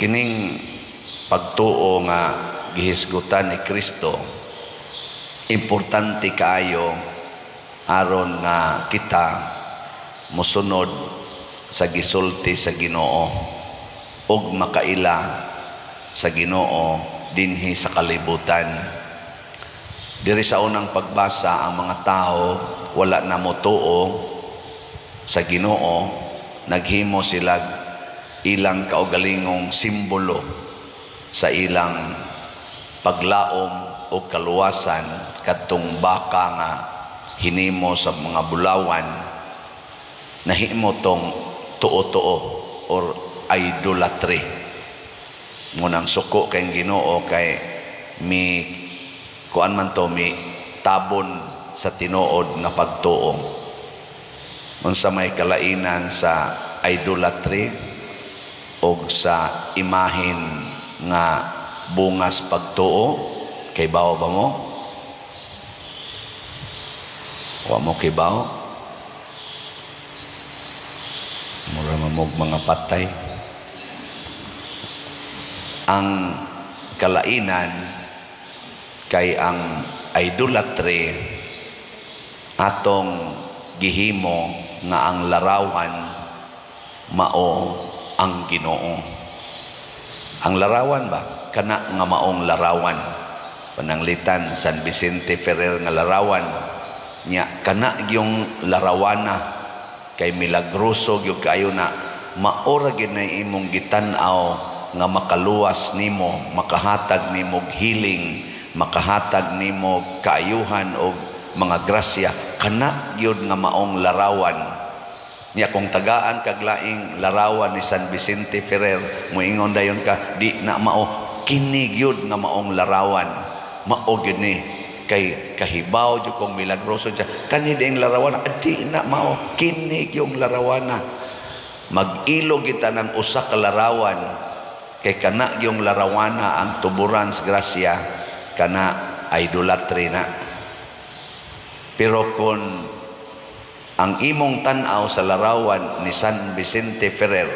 Kining pagtuo nga gihisgutan ni Kristo, importante kaayo aron nga kita mosunod sa gisulti sa Ginoo ug makaila sa Ginoo dinhi sa kalibutan. Diri sa unang pagbasa, ang mga tao wala na motuo sa Ginoo, naghimo sila ilang kaugalingong simbolo sa ilang paglaom o kaluwasan, kadtong baka nga hinimo sa mga bulawan, nahimo tong tuo-tuo or idolatry. Munang suko kay Ginoo kay mi kuan man to, mi tabon sa tinuod nga pagtuo. Unsa may kalainan sa idolatry og sa imahin nga bungas pagtuo? Kay bawo ba mo? Wa mo kibaw? Mura mamog mga patay. Ang kalainan kay ang idolatry, atong gihimo nga ang larawan mao ang Ginoo. Ang larawan ba? Kana nga maong larawan. Pananglitan San Vicente Ferrer nga larawan nya, kana gyung larawana kay milagroso gyud kaayo na maora gyud na imong gitan-aw nga makaluwas nimo, makahatag nimo healing, makahatag nimo kaayuhan og mga grasya, kana gyud nga maong larawan. Nya kung tagaan kag laing larawan ni San Vicente Ferrer, moingon dayon ka, "Di na mao, kini gyud nga maong larawan, mao gyud ni kay kahibaw jud kong milagroso siya." Kani ding larawan, di na mao, kini gyung larawana. Mag-ilo kita ng usa ka larawan kay kana gyung larawana ang tuburan sa grasya, kana idolatry na. Pero kung ang imong tan-aw sa larawan ni San Vicente Ferrer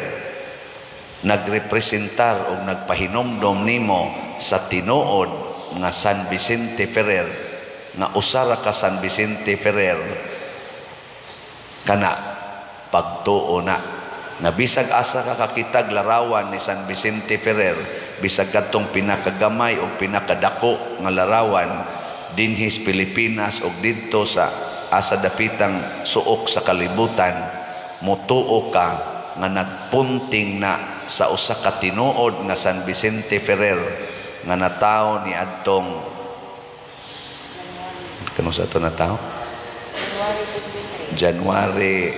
nagrepresentar o nagpahinomdom nimo sa tinuod nga San Vicente Ferrer, nga usara ka San Vicente Ferrer, kana pagtuo na na bisag asa ka kakitag larawan ni San Vicente Ferrer, bisag kadtong pinakagamay o pinakadako nga larawan dinhis Pilipinas o didto sa asa dapitang suok sa kalibutan, motuo ka nga nagpunting na sa usa ka tinuod nga San Vicente Ferrer nga natawo ni adtong kano sa ato natawo? January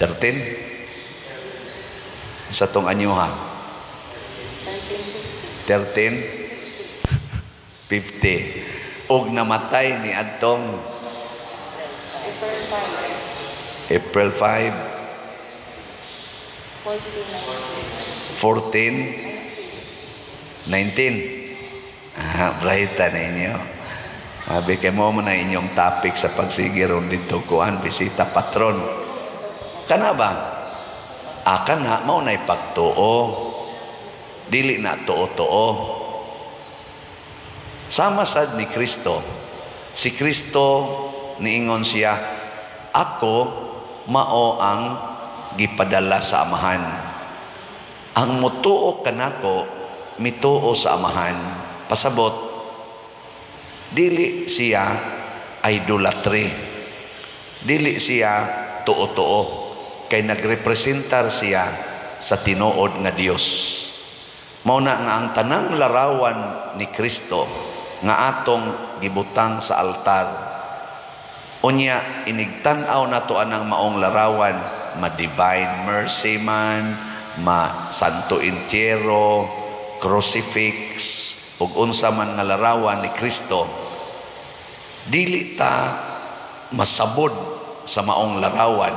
13 sa tong anyoha, 1350, og namatay ni adtong April 5, 14 19. Ah, bright na inyo. Sabi kay mo na inyong topic sa pagsige ron dito kuan bisita patron. Kana ba? Ah, kana mao nay pagtuo. Dili na tuo-tuo. Sama sad ni Kristo. Si Kristo niingon siya, "Ako mao ang gipadala sa Amahan. Ang mutuo kanako, mituo sa Amahan." Pasabot, dili siya idolatry. Dili siya tuo-tuo. Kay nagrepresentar siya sa tinuod nga Dios. Mao na nga ang tanang larawan ni Kristo nga atong gibutang sa altar, unya inigtan-aw nato anang maong larawan, ma Divine Mercy man, ma Santo Entierro, crucifix, ug unsa man nga larawan ni Kristo, dili ta masabod sa maong larawan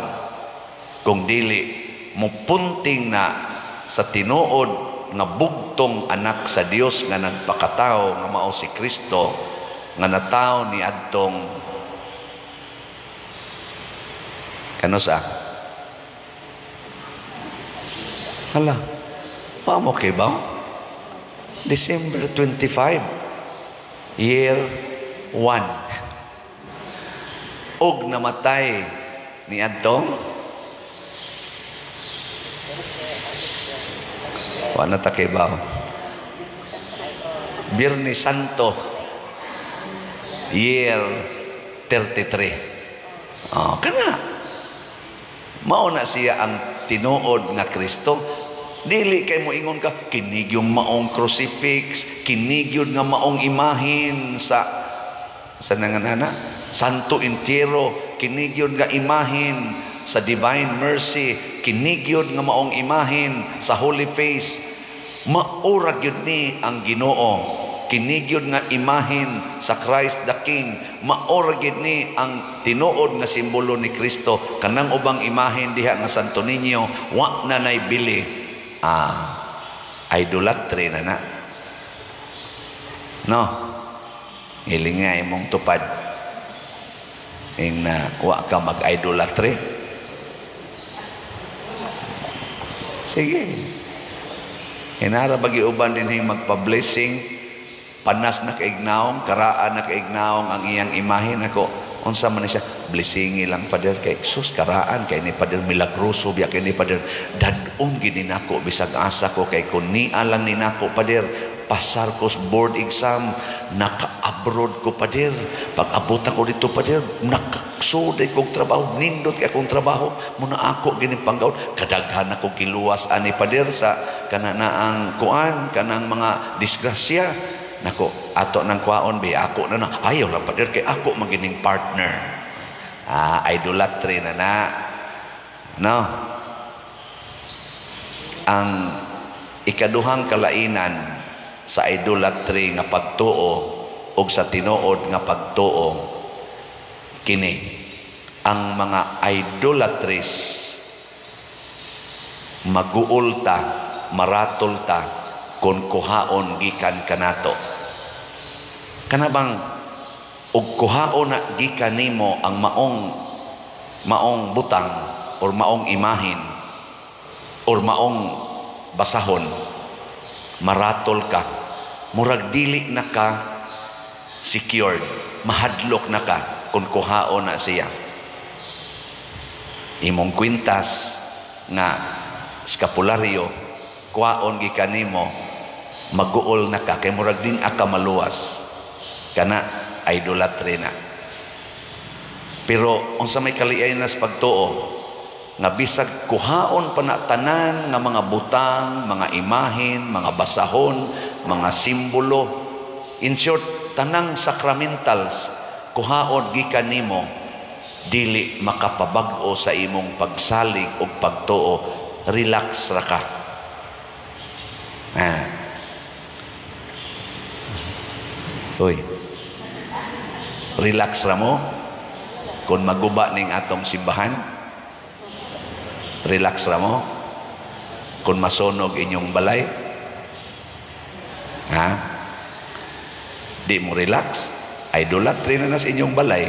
kung dili mupunting na sa tinuod nga bugtong anak sa Dios nga nagpakatao nga mao si Kristo nga natawo ni adtong kano sa Hala, wa mo kay ba? December 25, year 1. Og namatay ni adtong wa na ta kay ba? Biyernes Santo, year 33. Oh, kana. Mao na siya ang tinuod nga Kristo. Dili kay mo ingon ka kini yung maong crucifix, kini gyud nga maong imahin sa nanganana, Santo Entierro, kini gyud nga imahin sa Divine Mercy, kini gyud nga maong imahin sa Holy Face. Maura gyud ni ang Ginoo. Kini gyud nga imahin sa Christ the King, maura gyud ni ang tinuod nga simbolo ni Kristo. Kanang ubang imahin diha nga Santo Niño, wa na nay bili. Idolatry na na. No? Hiling nga imong tupad. Ing na wa ka mag-idolatry. Sige. Inara bagi uban din hing magpa-blessing, panas na kaignaong, karaan na kaignaong ang iyang imahin ako. Unsa man siya, blessingi lang pader kay sus karaan kay ni pader milagroso biya kay ni pader dadon gid nako bisag asa ko kay kun nia lang ni nako pader pasar ko board exam, naka-abroad ko pader, pag abot ako dito pader nakaksuday kong trabaho, nindot kay akong trabaho muna ako gini panggaon kadaghan ako giluwas ani pader sa kananaang kuan kanang mga disgrasya nako ato nang kwaon bi ako na na ayaw lang pader kay ako magining partner. Idolatry na na. No, ang ikaduhang kalainan sa idolatry nga pagtuo og sa tinuod nga pagtuo kini ang mga idolatries maguol ta, maratol ta kon kuhaon gikan kanato. Kana bang og kuhaon na gikan nimo ang maong butang or maong imahin or maong basahon, maratol ka, murag dili na ka secured, mahadlok na ka kung kuhaon na siya. Imong kwintas nga skapularyo kuhaon gikan nimo, maguol na ka kay murag din aka maluwas. Kana idolatry na. Pero unsa may kaliay nas pagtuo nga bisag kuhaon pa na tanan nga mga butang, mga imahin, mga basahon, mga simbolo, in short tanang sacramentals kuhaon gikan nimo, dili makapabag-o sa imong pagsalig og pagtuo. Relax ra ka. Uy. Relax ra mo kung maguba ning atong simbahan. Relax ra mo kung masunog inyong balay. Ha? Di mo relax, idolatry na sa inyong balay.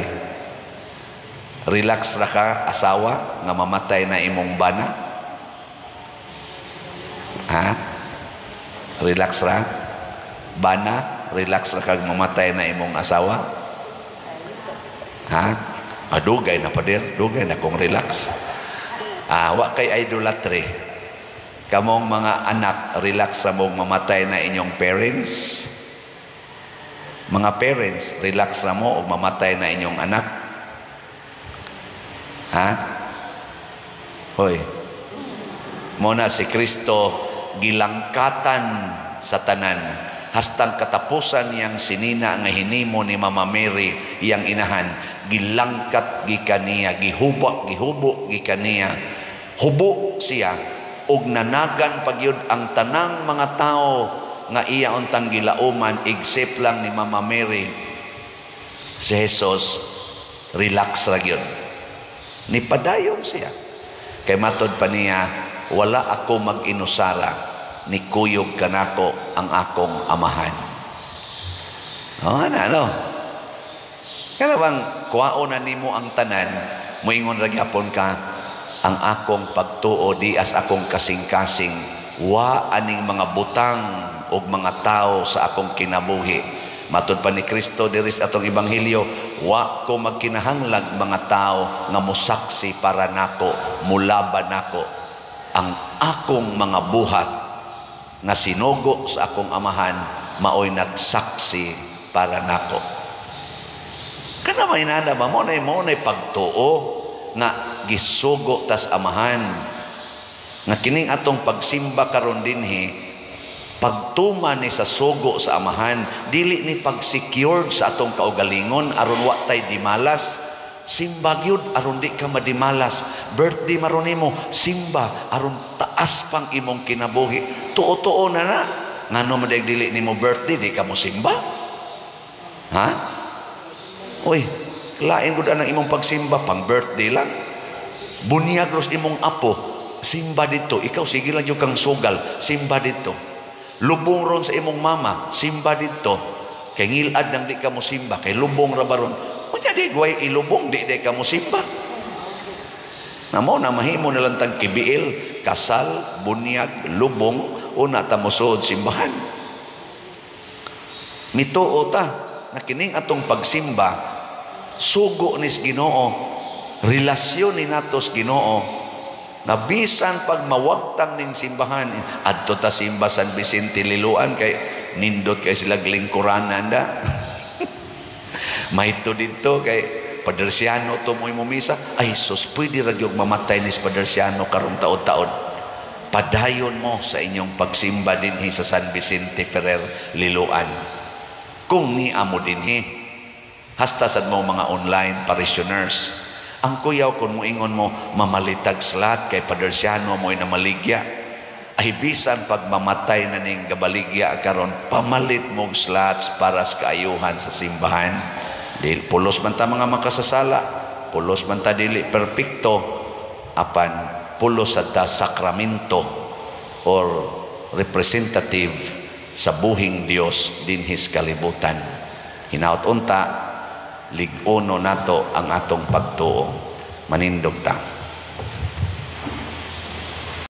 Relax ra ka asawa nga mamatay na imong bana. Ha? Relax ra bana, relax ra kag mamatay na imong asawa. Ha? Dugay na pader, dugay na kong relax. Wa kay idolatry. Kamong mga anak, relax ra mong mamatay na inyong parents. Mga parents, relax ra mo og mamatay na inyong anak. Ha? Hoy. Mo na si Kristo gilangkatan sa tanan hastang katapusan niyang sinina nga hinimo ni Mama Mary iyang inahan, gilangkat gikan niya, gihuba, gihubo gikan niya, hubo siya og nanagan pagyud ang tanang mga tao nga iya untang gilauman except lang ni Mama Mary. Si Jesus relax ra gyud, nipadayon siya kay matod pa niya, wala ako mag-inusara, ni kuyog kanako ang akong amahan. Oh, ano? Kana bang kuwaon na nimo ang tanan, moingon ra gyapon ka, Ang akong pagtuo dias akong kasing-kasing, wa aning mga butang og mga tao sa akong kinabuhi. Matud pa ni Kristo diri sa atong ebanghelyo, wa ko magkinahanglag mga tao nga mosaksi para nako, mulaban nako. Ang akong mga buhat nga sinugo sa akong Amahan maoy nagsaksi para nako. Kana may nana ba mo na pagtuo nga gisugo tas Amahan, nga kining atong pagsimba karon dinhi, pagtuma ni sa sugo sa Amahan, dili ni pag-secured sa atong kaugalingon aron wa tay dimalas. Simba gyud aron di ka madimalas. Birthday maron nimo, simba aron taas pang imong kinabuhi. Tuo-tuo na na. Ngano man dili nimo birthday, di ka mo simba? Ha? Uy, lain gud ang imong pagsimba pang birthday lang. Bunyag ros imong apo, simba dito. Ikaw sige lang yung kang sugal, simba dito. Lubong ron sa imong mama, simba dito. Kay ngilad nang di ka mo simba, kay lubong ra baron. Unya di gway ilubong, di di ka mo simba. Namo na mahimo na lang tang kibiil, kasal, bunyag, lubong, una ta mosuod simbahan. Mituo ta na kining atong pagsimba, sugo nis Ginoo, relasyon ni natos Ginoo, na bisan pag mawagtang ning simbahan, adto ta simba San Vicente Liloan kay nindot kay sila lingkuranan da. Mahito dito kay Padersiano to mo'y mumisa. Ay sus, pwede ra gyud mamatay ni Padersiano karong taod-taod. Padayon mo sa inyong pagsimba dinhi sa San Vicente Ferrer Liloan. Kung ni amo dinhi, hasta sad mo mga online parishioners. Ang kuyaw kung muingon mo, mamalitag slot kay Padersiano mo'y namaligya. Ay bisan pag mamatay na ning gabaligya karon, pamalit mong slots para sa kaayuhan sa simbahan. Dili pulos man ta mga makasasala, pulos man ta dili perpekto, apan pulos sa ta sakramento or representative sa buhing Dios dinhis kalibutan. Hinaut unta lig-uno nato ang atong pagtuo. Manindog ta.